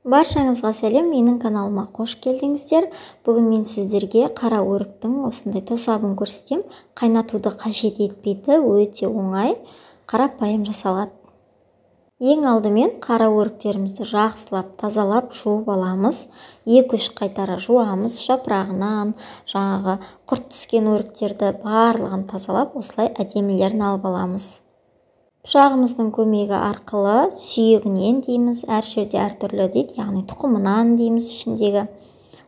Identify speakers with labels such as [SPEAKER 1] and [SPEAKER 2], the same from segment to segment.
[SPEAKER 1] Баршаңызға сәлем, менің каналыма қош келдіңіздер. Бүгін мен сіздерге қара өріктің осындай тосабын көрсетем. Қайнатуды қажет етпейді, өте оңай, қарапайым жасалады. Ең алдымен қара өріктерімізді жақсылап тазалап жуып аламыз. 2-3 қайтара жуамыз, жапырағынан, жаңағы құрт түскен өріктерді барлығын тазалап, осылай әдемілерін алып аламыз. Пышағымыздың көмегі арқылы сүйегінен дейміз, әр жерде әртүрлі дейді, яғни тұқымынан дейміз ішіндегі.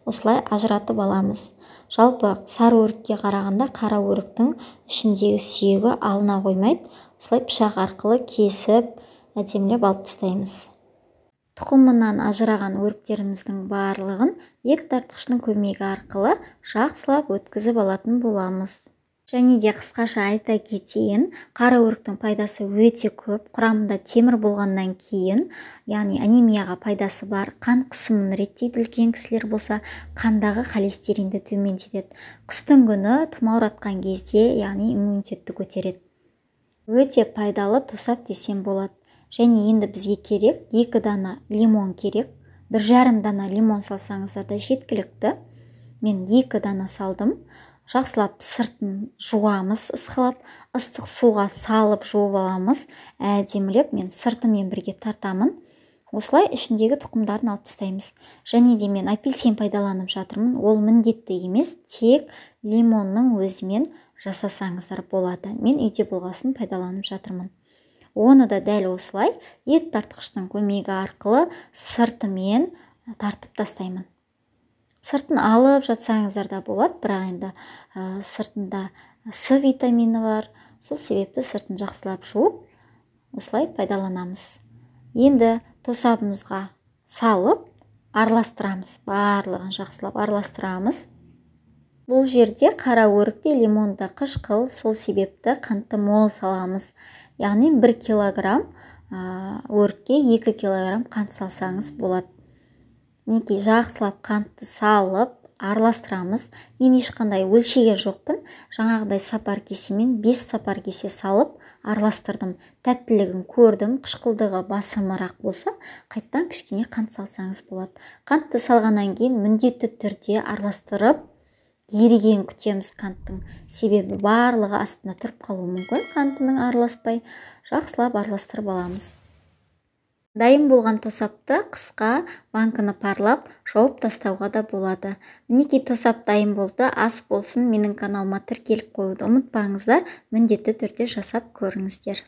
[SPEAKER 1] Осылай ажыратып аламыз. Жалпы сары өрікке қарағанда қара өріктің ішіндегі сүйегі алына қоймайды. Осылай пышақ арқылы кесіп, әдемілеп алып тастаймыз. Тұқымынан ажыраған өріктеріміздің барлығын ет тартқыштың көмегі арқылы жақсылап өткізіп алатын боламыз. Және де қысқаша айта кетейін, қара өріктің пайдасы өте көп. Құрамында темір болғаннан кейін, яғни анемияға пайдасы бар, қан қысымын реттейді, үлкен кісілер болса, қандағы холестеринді төмендетеді. Қыстың күні тұмауратқан кезде, яғни иммунитетті көтереді. Өте пайдалы тосап десем болады. Және енді бізге керек 2 дана лимон керек. 1,5 дана лимон салсаңыздар да жеткілікті. Мен 2 дана салдым. Жақсылап сыртын жуамыз, ысқылап, ыстық суға салып жуып аламыз. Әдемілеп мен сыртымен бірге тартамын. Осылай ішіндегі тұқымдарын алып тастаймыз. Және де мен апельсин пайдаланып жатырмын. Ол міндетті емес, тек лимонның өзімен жасасаңыздар болады. Мен үйде болғасын пайдаланып жатырмын. Оны да дәл осылай ет тартқыштың көмегі арқылы сыртымен тартып тастаймын. Сыртын алып жатсаңыздар да болады, бірақ енді сыртында С витамині бар, сол себепті сыртын жақсылап жуып, осылай пайдаланамыз. Енді тосабымызға салып араластырамыз, барлығын жақсылап араластырамыз. Бұл жерде қара өрікте лимонды қышқыл, сол себепті қантты мол саламыз. Яғни 1 килограмм өрікке 2 килограмм қант салсаңыз болады. Мінекей жақсылап қантты салып араластырамыз. Мен ешқандай өлшеген жоқпын. Жаңағыдай сапар кесемен 5 сапар кесе салып араластырдым. Тәттілігін көрдім, қышқылдығы басымырақ болса, қайттан кішкене қант салсаңыз болады. Қантты салғаннан кейін міндетті түрде араластырып еріген күтеміз қанттың. Себебі барлығы астына тұрып қалуы мүмкін, қантының араласпай. Жақсылап араластырып аламыз. Дайын болған тосапты қысқа банкіні парлап жауып тастауға да болады. Мінекей тосап дайын болды. Ас болсын, менің каналыма тіркеліп қоюды ұмытпаңыздар. Міндетті түрде жасап көріңіздер.